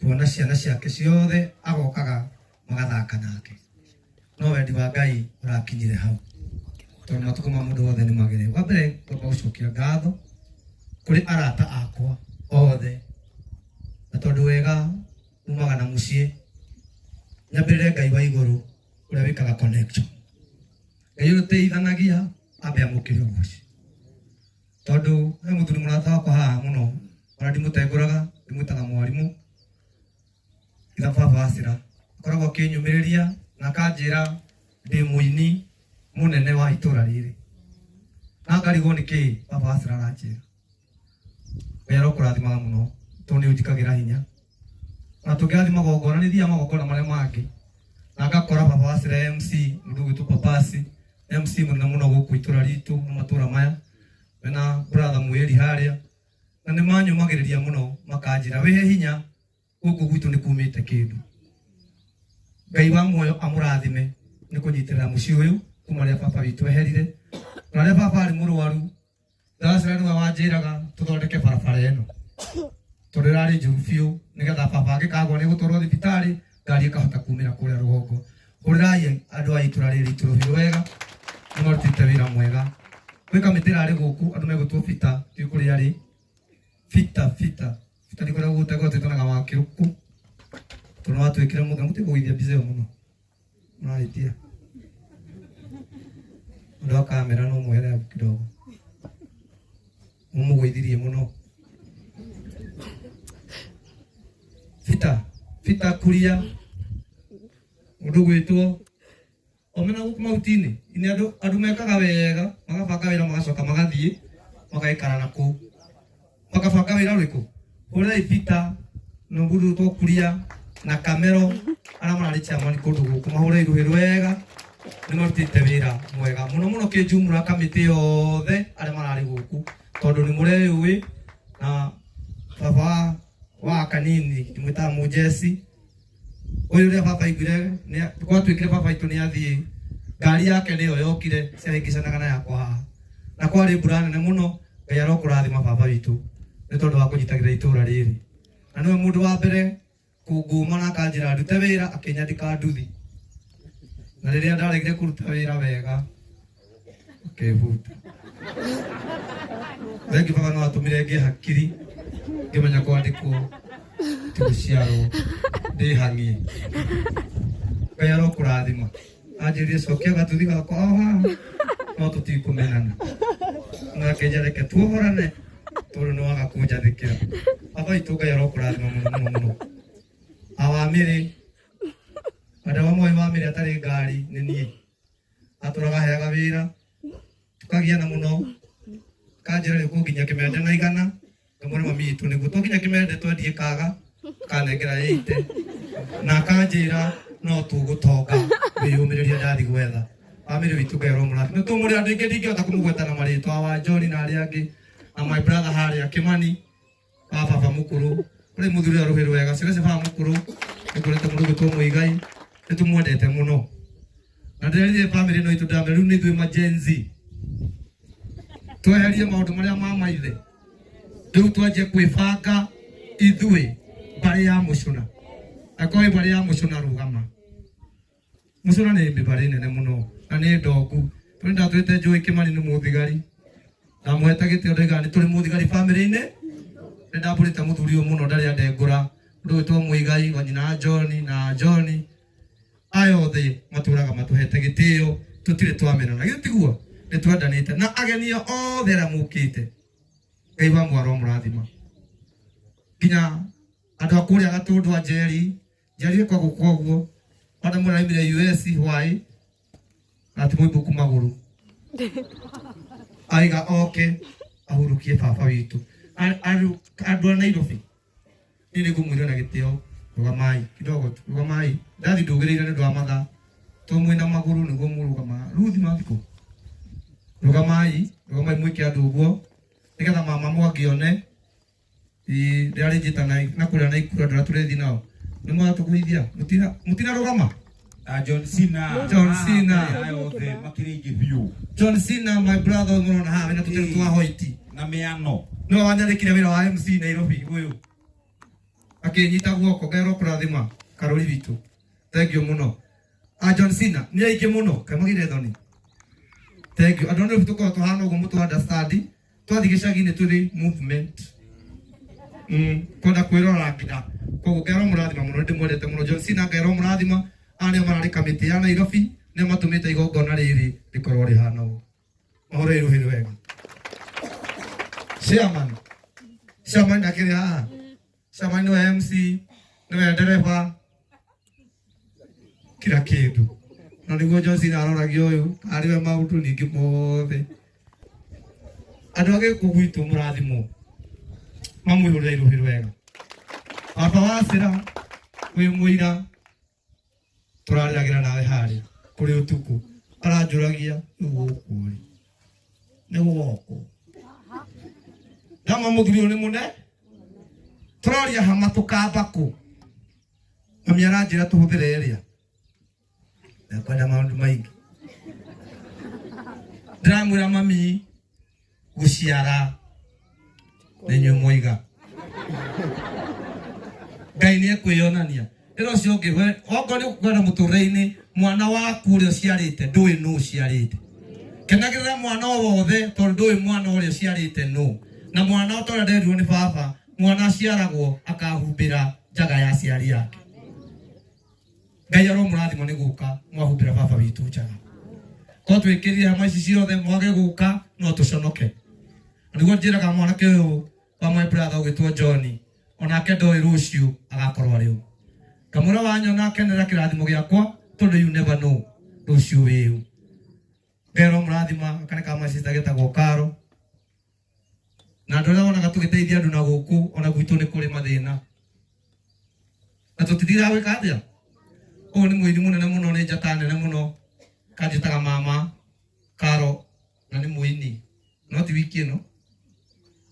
Kuona ciana ciake ciothe agokaga magathaka nake, no wendi wa Ngai ũrakinyire hau, tondũ matukũ ma mũndũ wothe nĩ magĩrĩru. Wa mbere, ngwamba gũcokia ngatho kũrĩ arata akwa othe, na tondũ wega umaga na mũciĩ, nyambĩrĩre Ngai wa igũrũ ũrĩa wĩkaga connection. Ngai ũrĩa ũteithanagia ambe amũkĩre ũgoci, tondũ he mũthuri mũrata wakwa haha mũno, ona ndimũtengũraga, ndimwĩtaga mwarimũ itha baba Wacira, akoragwo akĩnyũmĩrĩria na akanjĩra ndĩ mũini mũnene wa itũra rĩrĩ, na ngarigwo nĩ kĩĩ baba Wacira aranjĩra. Ngai arokũrathimaga mũno, tondũ nĩ ũnjikagĩra hinya. Ona tũngĩrathiĩ magongona, nĩ thiaga magongona marĩa mangĩ na ngakora baba Wacira MC, mũndũ ũgwĩtwo Papasi MC mũnene mũno gũkũ itũra ritũ na matũra maya, mena brother Mwĩri harĩa, na nĩ manyũmagĩrĩria mũno, makanjĩra wĩhe hinya, gũkũ gwitũ nĩ kumĩte kĩndũ. Ngai wa muoyo amũrathime nĩ kũnyitĩrĩra mũciĩ ũyũ kuma rĩrĩa baba witũ eherire, na rĩrĩa baba arĩ mũrwaru, Ndacera nĩwe wanjĩraga tũthondeke barabara ĩno, tondũ ĩrarĩ njũru biũ, nĩgetha baba angĩkagwa nĩ gũtwarwo thibitarĩ, ngari ĩkahota kumĩra kũrĩa rũgongo. Hũrĩrai andũ a itũra rĩrĩ itũ rũhiũ wega, nĩ marutĩte wĩra mwega. Gwĩ kamĩtĩ ĩrarĩ gũkũ, andũ megũtwo Bita, ndiũĩ kũrĩa arĩ. Bita, Bita, Bita, nĩ kũrĩa gũgũtengwo twĩtanaga wa kĩrũkũ, tondũ watwĩkĩra mũthenya mũtigũgũithia mbica ĩyo mũno, mũrahĩtia. Ũndũ wa kamera no mwehere hau kidogo, mũmũgũithirie mũno. Bita, Bita Kuria, mũndũ gwĩtwo omena gũkũ mahuti-inĩ nĩ andũ mekaga wega, magabanga wĩra, magacoka magathiĩ magaikara na kũu makabanga wĩra ũrĩkũ. Hũrĩrai Peter na mũndũ ũgwĩtwo Kuria na Kamero, arĩa mararĩ chairman kũndũ gũkũ, mahũrei rũhĩ rwega, nĩ marutĩte wĩra mwega mũno mũno kĩnjumũra kamĩtĩ yothe arĩa mararĩ gũkũ, tondũ nĩ mũreyũĩ. Na baba wa kanini ndĩmwĩtaga mũjeci ũyũ, ũrĩa baba aiguire gwatuĩkire baba itũ nĩ athiĩ, ngari yake nĩyo yokire ciahĩngĩcanaga na yakwa haha, na kwarĩ mbura nene mũno. Ngai arokũrathima, baba witũ, nĩ tondũ wa kũnyitagĩrĩra itũra rĩrĩ, na nĩwe mũndũ wa mbere kũngũma na akanjĩra ndute wĩra, akĩnyandĩka nduthi, na rĩrĩa ndaregire kũruta wĩra wega akĩhuta. Thengi baba, no atũmire ngĩe hakiri ngĩmenya kwandĩkwo ti gũciarwo ndĩ hang'ie. Ngai arokũrathima. Anjĩrire cokia gatuthi gakwa o haha, no tũtikũmenana, na akĩnjĩra reke tuohorane tondũ nĩ waga kũnjathĩkĩra. Baba witũ, Ngai arokũrathima mũno mũno mũno. Awamĩrĩ andũ amwe moĩ wamĩrĩ atarĩ ngari nĩ niĩ atũraga heaga wĩra, tukagiana mũno, kanjĩra rĩu kũnginya kĩmende na 100, ngamwĩra mami witũ nĩguo twakinya kĩmende twendie kaga kanengera ĩite, na akanjĩra no tũgũtonga, wĩyũmĩrĩrie ndathi gwetha. Bamĩrĩ witũ, Ngai aromũrathima. Tũmũrĩ andũ aingĩ, ndingĩhota kũmũgweta na marĩtwa, wa John na arĩa angĩ, na my brother harĩa Kĩmani wa baba mũkũrũ, ũrĩ mũthuri ũrĩa rũhĩ rwega, ciana cia baba mũkũrũ, nĩngũrĩte mũndũ gwĩtwo Mũigai, nĩ tũmwendete mũno. Na ndĩrerire bamĩrĩ ĩno itũ, ndamĩra rĩu nĩ ithuĩ ma Gen Z tweherie maũndũ marĩa ma maithe, rĩu twanjie kwĩbanga ithuĩ mbarĩ ya Mũcũna. Akorwo wĩ mbarĩ ya Mũcũna, rũgama. Mũcũna nĩ mbarĩ nene mũno na nĩ ndongu, tondũ ndatwĩte njũĩ Kĩmani nĩ mũthigari, ndamũhete gĩtĩo, ndoigaga nĩ tũrĩ mũthigari bamĩrĩ-inĩ. Nĩ ndambũrĩte mũthuri ũyũ mũno, ndarĩ andengũra, mũndũ gwĩtwo Mũigai wa nyina wa John na John, aya othe matũraga matũhete gĩtĩo, tũtirĩ twamenana, githĩ tiguo? Nĩ twendanĩte. Na ageni othe arĩa mũkĩte, Ngai wa mwaro mũrathima, nginya andũ a kũrĩa Gatũndũ a Njeri, Njeri ĩkwa gũkũ ũguo, andũ mũraimire US hwaĩ ati mũimbuku magũrũ aiga oke ahurũkie baba witũ. Andũ a Nairobi, niĩ nĩ ngũmwĩra na gĩtĩo, rũgamai kidogo tu, rũgamai, ndathi ndũgĩrĩire nĩ ũndũ wa mathaa, to mwĩna magũrũ nĩguo mũrũgamaga. Ruthi mathikũ, rũgamai, rũgamai, mwĩke andũ ũguo nĩgetha mama mwangione ndĩrarĩ njĩta na kũrĩa na ikura ndũrĩa tũrĩthi nao nĩ mwatũgũithia mũtina mũtinarũgama. Ah, John Cena. John Cena. Aya othe makĩrĩ aingĩ biũ. John Cena, my brother, mũrona haha wĩna tũteru twa hoiti na mĩano. Nĩwe wanyandĩkire wĩra wa MC Nairobi ũyũ. Akĩnyita guoko ngerwo kũrathima karũri witũ. Thank you mũno. A John Cena nĩ aingĩ mũno kamagire thoni. Thank you. Andũ nĩ tũkoragwo tũhana ũguo mũtũ understand. Twathiĩ gĩcagi-inĩ tũrĩ movement. Kwenda kwĩrora nginya. Koguo ngerwo mũrathima mũno, ndĩmwendete mũno John Cena, ngerwo mũrathima. Aya nĩo mararĩ kamĩtĩ ya Nairobi, nĩo matũmĩte igongona rĩrĩ rĩkorwo rĩhana ũũ. Mahũre rũhĩ wega. Chairman. Chairman akĩrĩ haha. Chairman nĩwe MC, nĩwe ndereba, kila kĩndũ. Na nĩguo John Cena aroragia ũyũ, arĩ we maũndũ ningĩ mothe. Andũ a gĩkũ gwitũ mũrathimwo. Mamwĩhũrĩre rũhĩ rwega. Baba wa Cira, wĩ mũira, tũrarĩragĩra nawe harĩa kũrĩ ũtukũ. Aranjũragia rĩu gũkũ rĩ, nĩ gũgokwo. Ndama mũthuri ũyũ nĩ mũne, tũroria hama tũkamba kũ. Mami aranjĩra tũhũthĩre ĩrĩa. Ndakwenda maũndũ maingĩ. Ndĩramwĩra mami gũciara nĩ inyuĩ mwoiga. Ngai nĩ ekwĩyonania. Ĩra ũcio ũngĩ, we okorwo nĩ ũkwenda mũtũrĩre-inĩ mwana waku ũrĩa ũciarĩte ndũĩ nũ ũciarĩte. Kenagĩrĩra mwana o wothe tondũ ndũĩ mwana ũrĩa ũciarĩte nũ. Na mwana o ta ũrĩa nderirwo nĩ baba, mwana aciaragwo akahumbĩra njaga ya aciari ake. Ngai aromũrathima nĩ gũka mwahumbĩra baba witũ njaga. Korwo twĩkĩrire hama ici ciothe mwage gũka no tũconoke. Na nĩguo njĩraga mwanake ũyũ wa my brother ũgĩtwo John, onake ndoĩ rũciũ agakorwo arĩ ũ. Ngamwĩra wanyona kenera kĩrathimo gĩakwa tondũ you never know rũciũ wĩ ũ. Ngai aromũrathima aka nĩ ka my sister getagwo Karo. Na andũ arĩa wonaga tũgĩteithia andũ na gũkũ ona gwitũ nĩ kũrĩ mathĩna. Na tũtithiaga gwĩka atĩa? Ũyũ nĩ mũini mũnene mũno, nĩ njata nene mũno, kanjĩtaga mama Karo, na nĩ mũini. No ti wiki ĩno.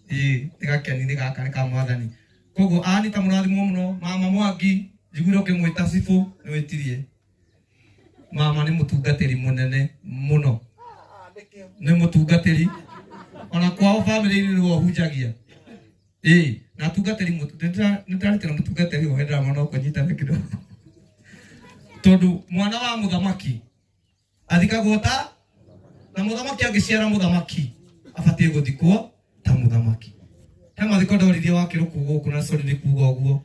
Ĩĩ, nĩ gakeni nĩ gaka nĩ ka mwathani. Koguo Anita mũrathimwo mũno, mama Mwangi, njiguire ũkĩmwĩta cibũ, nĩ wĩtirie. Mama nĩ mũtungatĩri mũnene mũno. Nĩ mũtungatĩri. Ona kwao bamĩrĩ-inĩ nĩwe ũhunjagia. Ĩĩ, na atungatĩri nĩ ndĩrarutĩra mũtungatĩri ũhoro ndĩramona ũkũnyitana kidogo. Tondũ mwana wa mũthamaki athikagwo ta, na mũthamaki angĩciara mũthamaki abatiĩ gũthikwo ta mũthamaki. He mathiko ndoririe wa kĩrũkũ gũkũ na sorry nĩ kuga ũguo,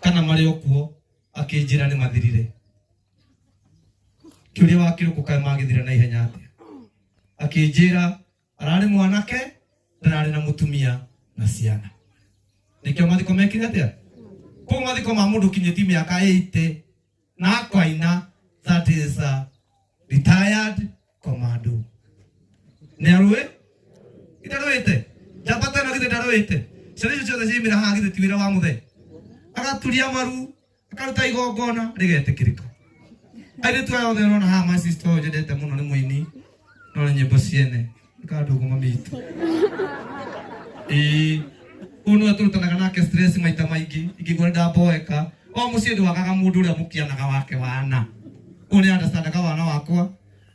kana marĩ o kuo, akĩnjĩra nĩ mathirire. Kĩũria wa kĩrũkũ kaĩ magĩthira na ihenya atĩa? Akĩnjĩra ararĩ mwanake, ndararĩ na mũtumia na ciana. Nĩkĩo mathiko mekire atĩa? Koguo mathiko ma mũndũ ũkinyĩtie mĩaka 80 na akaina, that is a retired commando. Nĩ arũĩ? Ndarũĩte. Njamba ta ĩno githĩ ndarũĩte. Ciana icio ciothe ciaumĩra haha githĩ ti wĩra wa mũthee? Agaturia maru, akaruta igongona rĩgetĩkĩrĩka. Airĩtu aya othe ũrona haha, my sister ũyũ nyendete mũno nĩ mũini, no nĩ nyĩmbo ciene. Nĩ kandũgũ mami witũ. Ĩĩ, ũyũ nĩwe tũrutanaga nake stress maita maingĩ, ingĩigua nĩ ndamboeka. O mũciĩ ndwagaga mũndũ ũrĩa mũkianaga wake wana. Ũyũ nĩ understandaga wana wakwa.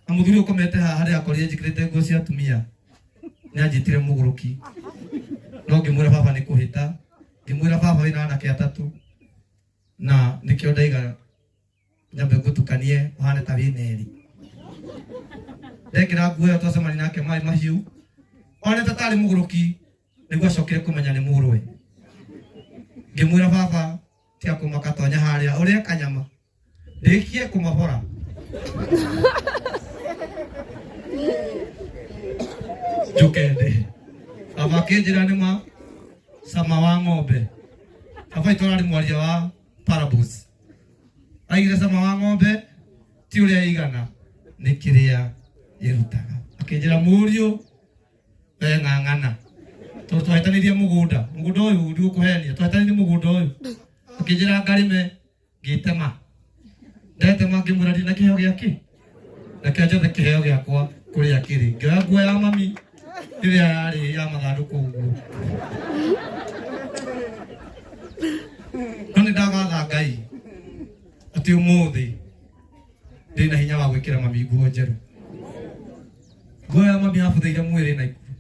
Na mũthuri ũkomete haha harĩa akorire njĩkĩrĩte nguo cia atumia. Nĩ anjĩtire mũgũrũki. No ngĩmwĩra baba nĩ kũhĩta. Ngĩmwĩra baba wĩna anake atatũ. Na nĩkĩo ndaiga nyambe ngũtukanie ũhane ta wĩna erĩ. Ndekĩra nguo ĩyo twacemania nake maĩ mahiũ. One ta tarĩ mũgũrũki nĩguo acokire kũmenya nĩ mũrũwe. Ngĩmwĩra baba tiga kũmaka tonya harĩa ũrĩe kanyama. Ndĩkie kũmabora. Njũke ndĩ. Baba akĩnjĩra nĩ ma cama wa ng'ombe. Baba itũ ararĩ mwaria wa parables. Aigire cama wa ng'ombe ti ũrĩa ĩigana nĩ kĩrĩa ĩrutaga. Akĩnjĩra mũriũ we ng'ang'ana. Tondũ twahĩtanĩirie mũgũnda, mũgũnda ũyũ ndigũkũhenia, twahĩtanĩirie mũgũnda ũyũ. Akĩnjĩra ngarĩme ngĩtema. Ndetema ngĩmwĩra ndina kĩheo gĩa kĩ? Reke njethe kĩheo gĩakwa kũrĩa kĩrĩ. Ngĩoya nguo ya mami ĩrĩa yarĩ ya mathandũkũ ũguo. No nĩ ndagatha Ngai atĩ ũmũthĩ ndĩna hinya wa gwĩkĩra mami nguo njerũ. Nguo ya mami yabuthĩire mwĩrĩ na ikuũ.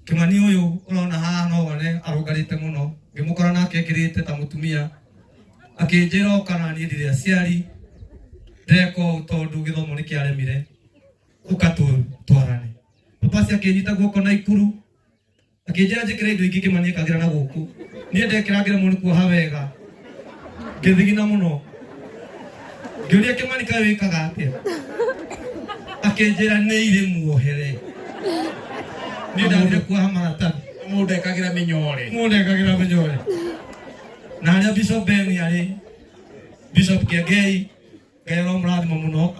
Kimani ũyũ ũrona haha no wone arũngarĩte mũno, ngĩmũkora nake ekĩrĩte ta mũtumia, akĩnjĩra oka na niĩ ndirĩ aciari, ndeka ũũ tondũ gĩthomo nĩ kĩaremire, ũka twarane. Papasi akĩnyita guoko na ikuru, akĩnjĩra njĩkĩre indo ingĩ Kimani ekagĩra na gũkũ. Niĩ ndekĩra ngĩremwo nĩ kuoha wega, ngĩthigina mũno. Ngĩũria Kimani kaĩ wĩkaga atĩa? Akĩnjĩra nĩ irĩ muohere. Niĩ ndathire kuoha maratathi. Mũndũ ekagĩra mĩnyore. Mũndũ ekagĩra mĩnyore. Na harĩa Bishop Ben arĩ, Bishop Kĩengei, Ngai aromũrathima mũno,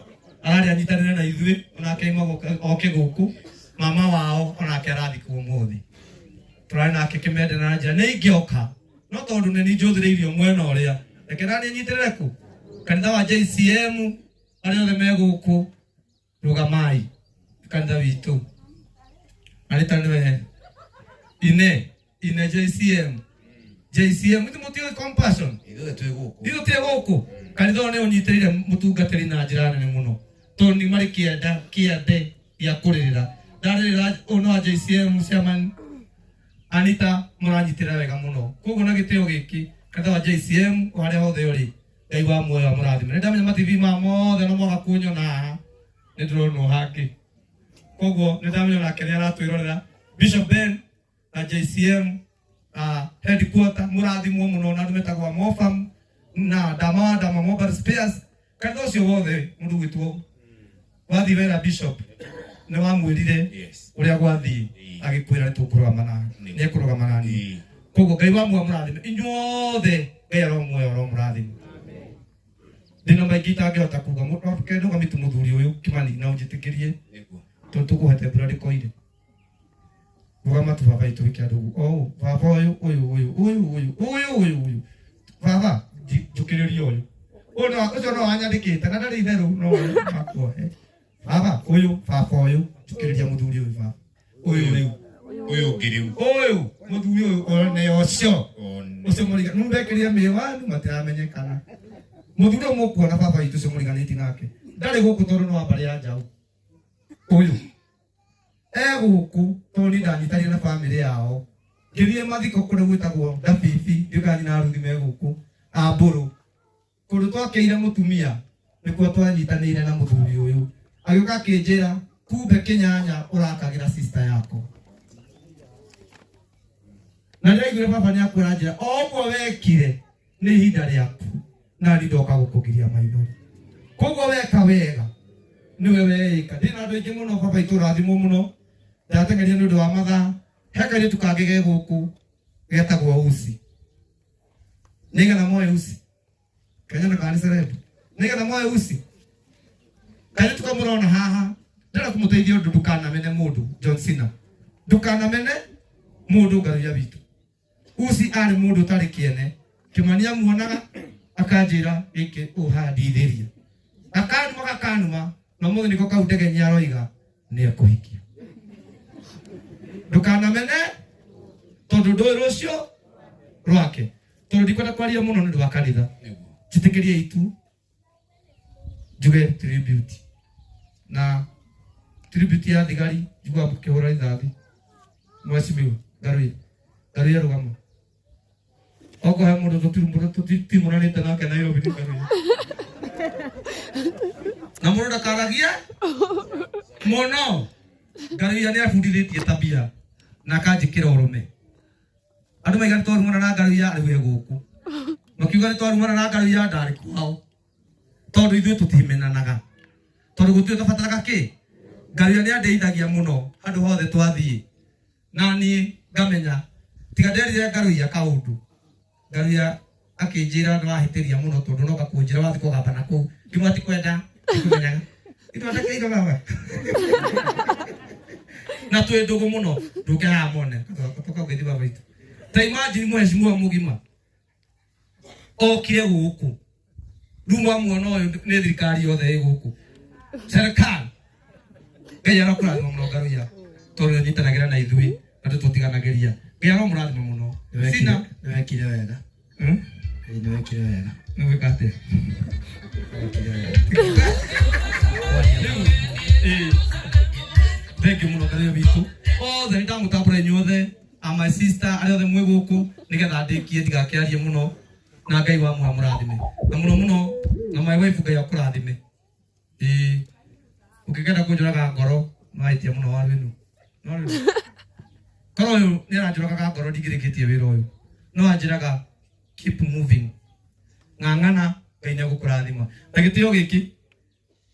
ararĩ anyitanĩre na ithuĩ, onake aima oke gũkũ, mama wao onake arathikwo ũmũthĩ. Tũrarĩ nake Kĩmende na njĩra nĩ ingĩoka, no tondũ nĩ niĩ njũthĩrĩirio mwena ũrĩa, reke naniĩ nyitĩrĩre kũ? Kanitha wa JCM, arĩa othe me gũkũ, rũgamai, kanitha witũ. Arĩta nĩwe ine ine JCM JCM ithu mũtiũĩ compassion Ithuĩ twĩ gũkũ. ithuĩ twĩ gũkũ kanitha ũyũ nĩ ũnyitĩrĩire mũtungatĩri na njĩra nene mũno tondũ nĩ marĩ kĩanda kĩande gĩa kũrĩrĩra ndarĩrĩra ũyũ nĩ wa JCM chairman Anita mũranyitĩrĩra wega mũno koguo na gĩtĩo gĩkĩ kanitha wa JCM o harĩa hothe ũrĩ Ngai wa muoyo amũrathime nĩ ndamenya ma TV ma mothe no mwaga kunyona haha nĩ ndĩronwo hangĩ koguo nĩ ndamenya nake nĩ aratwĩrorera Bishop Ben na JCM headquarter mũrathimwo mũno na andũ metagwo Mofam na Ndama wa Ndama Mobile Spares kanitha ũcio wothe mũndũ gwĩtwo wathiĩ wera Bishop nĩ wamwĩrire Yes. ũrĩa gwathiĩ agĩkwĩra nĩ tũkũrũgama na nĩ ekũrũgama na niĩ Ĩĩ. koguo Ngai wa muoyo amũrathime inyuothe Ngai aromuoya aromũrathime ndĩna maingĩ itangĩhota kuga ndũgamitu mũthuri ũyũ Kimani na ũnjĩtĩkĩrie Nĩguo. tondũ tũkũhete mbura ndĩkoire rũgama tu baba itũ wĩke andũ ũguo o baba ũyũ ũyũ ũyũ ũyũ ũyũ ũyũ ũyũ ũyũ baba njũkĩrĩria ũyũ ũyũ no ũcio no wanyandĩkĩte na ndarĩ itherũ no makuohe baba ũyũ baba ũyũ njũkĩrĩria mũthuri ũyũ baba ũyũ rĩu Ũyũ ũngĩ rĩu. ũyũ mũthuri ũyũ one ũcio One. ũcio mũriga nĩ ndekĩrire mĩwani matiramenyekana mũthuri ũyũ mũkuona baba witũ ũcio mũriganĩti nake ndarĩ gũkũ tondũ nĩ wa mbarĩ ya njaũ ũyũ egũkũ tondũ niĩ ndanyitanire na bamĩrĩ yao ngĩthiĩ mathiko kũrĩa gwĩtagwo Ndabibi ndiũĩ kana nyina Ruthi me gũkũ Ambũrũ kũndũ twakĩire mũtumia nĩkuo twanyitanĩire na mũthuri ũyũ agĩũka akĩnjĩra kumbe kĩnyanya ũrakagĩra sister yako na ndĩraiguire baba nĩ akwĩra njĩra o ũguo wekire nĩ ihinda rĩaku na niĩ ndoka gũkũgiria maithori koguo weka wega nĩwe weĩka ndĩ na andũ aingĩ mũno baba itũ rathimwo mũno ndateng'eria nĩ ũndũ wa mathaa he kairĩtu kangĩ ge gũkũ getagwo uci nĩgetha moe uci kanyana kana nĩ celeb nĩgetha moe uci kairĩtu kau mũrona haha ndĩrenda kũmũteithia ũndũ ndũkanamene mũndũ John Cena ndũkanamene mũndũ ngaruya witũ Uci arĩ mũndũ ũtarĩ kĩene Kĩmani amuonaga akanjĩra gĩkĩ ũhandithĩria akanuma gakanuma na ũmũthĩ nĩko kau ndegenyi aroiga nĩ ekũhikia ndũkanamene tondũ ndũĩ rũciũ rwake tondũ ndikwenda kwaria mũno nĩ ũndũ wa kanitha Nĩguo. njĩtĩkĩrie itu njuge tribute na tribute ya thigari njiguaga mũkĩhũra rithathi mheshimiwa Ngaruiya Ngaruiya rũgama okorwo he mũndũ tũtimuranĩte nake Nairobi nĩ Ngaruiya na mũndũ ndakaragie mũno Ngaruiya nĩ abundithĩtie tabia na akanjĩkĩra ũrũme andũ maiga nĩ twarumana na Ngaruiya rĩu e gũkũ makiuga nĩ twarumana na Ngaruiya ndarĩ kwao tondũ ithuĩ tũtimenanaga tondũ gũtirĩ tũbataraga kĩ Ngaruiya nĩ andeithagia mũno handũ hothe twathiĩ na niĩ ngamenya tiga nderire Ngaruiya kaũndũ Ngaruiya akĩnjĩra nĩ wahĩtĩria mũno tondũ no gakũnjĩra wathiĩ kũgamba na kũu ngiuga tikwenda ndikũmenyaga ithondekeirwo baba na twĩ ndũgũ mũno ndũke haha mone tũkagethi baba witũ ta imagine mheshimiwa mũgima okire gũkũ rĩu mwamuona ũyũ nĩ thirikari yothe ĩ gũkũ serikali Ngai arokũrathima mũno Ngaruiya tondũ nĩ ũnyitanagĩra na ithuĩ na tũtũtiganagĩria Ngai aromũrathima mũno Sina Nĩwekire wega. Hmm? Ĩĩ, Nĩwekire wega. Nĩ gwĩka atĩa Nĩwekire wega. Rĩu, ĩĩ, thank you mũno Ngaruiya witũ Othe nĩndamũtambũra inyuothe, a my sister arĩa othe mwĩ gũkũ, nĩgetha ndĩkie ndigakĩarie mũno, na Ngai wa muoyo amũrathime na mũno mũno, na my wife Ngai akũrathime. Ĩĩ, ũngĩkenda kũnjũraga ngoro nĩwahĩtia mũno waru ĩno, no rĩu korwo ũyũ nĩaranjũragaga ngoro ndingĩrĩkĩtie wĩra ũyũ, no anjĩraga keep moving, ng'ang'ana, Ngai nĩegũkũrathima. Na gĩtĩo gĩkĩ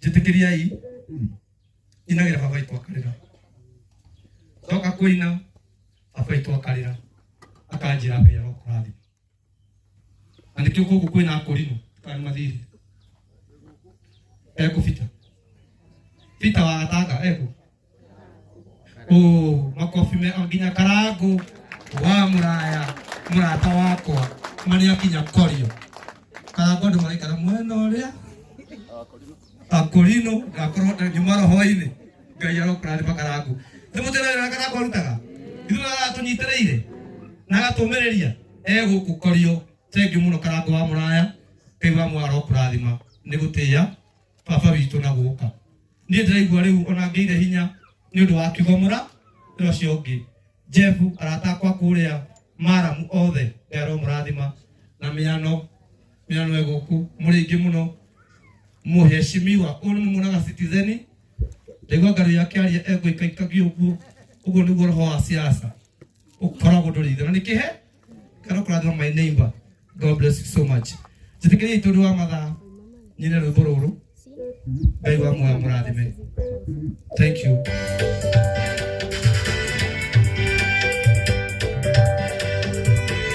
njĩtĩkĩriai inagĩra baba witũ akarĩra, ndoka kũina baba witũ akarĩra akanjĩra Ngai arokũrathima. Na nĩkĩo gũkũ kwĩna akũrinũ kana nĩ mathirĩ ekũ Peter Peter wa Gatanga ekũ oh makobi me nginya Karangu wa mũraya mũrata wakwa marĩa akinya korio Karangu andũ maraikara mwena ũrĩa akũrinũ ngakorwo nyuma roho-inĩ. Ngai arokũrathima Karangu. Nĩ mũtĩra Karangu arutaga ithuĩ aratũnyitĩrĩire na agatũmĩrĩria egũkũ korio. Thank you mũno Karangu wa mũraya, Ngai wa muoyo arokũrathima nĩ gũtĩĩa baba witũ na gũka. Niĩ ndĩraigua rĩu ona ngĩire hinya nĩ ũndũ wa kiugo mũra ũrĩa ũcio ũngĩ Jeff arata akwa kũrĩa Maramu othe Ngai aromũrathima na mĩano mĩano ĩgũkũ mũrĩ aingĩ mũno. Mũheshimiwa ũyũ nĩ mũmuonaga Citizen, ndaigua ngari yake aria egũikaikagia ũguo ũguo nĩguo roho wa siasa ũkoragwo ndũrĩ ithe na nĩ kĩhe Ngai arokũrathima my neighbor. God bless you so much. Njĩtĩkĩriai tondũ wa mathaa nyine rwĩmbo rũrũ. Ngai wa muoyo amũrathime. Thank you.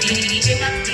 DJ Mac D.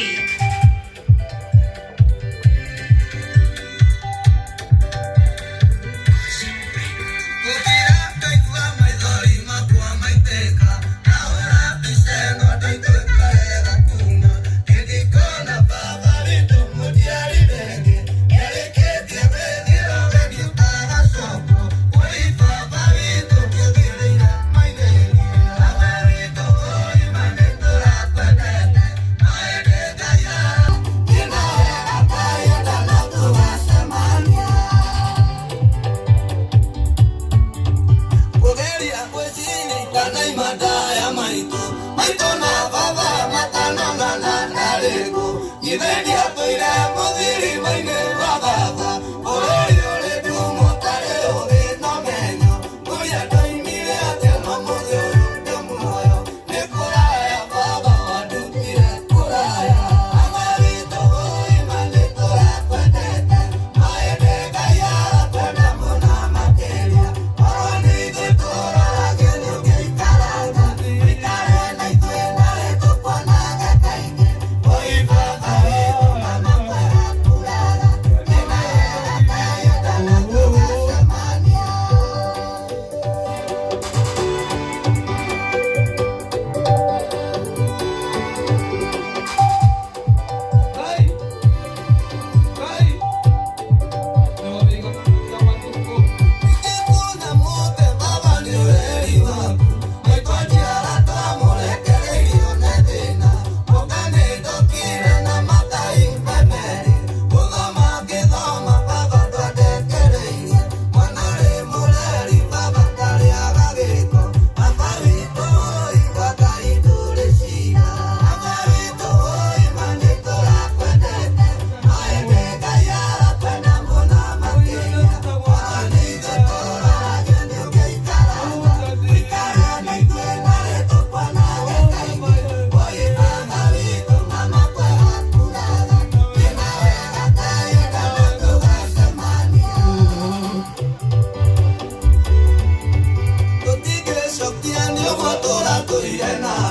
Tũtingĩcokia nĩ ũguo tũratũire nawe.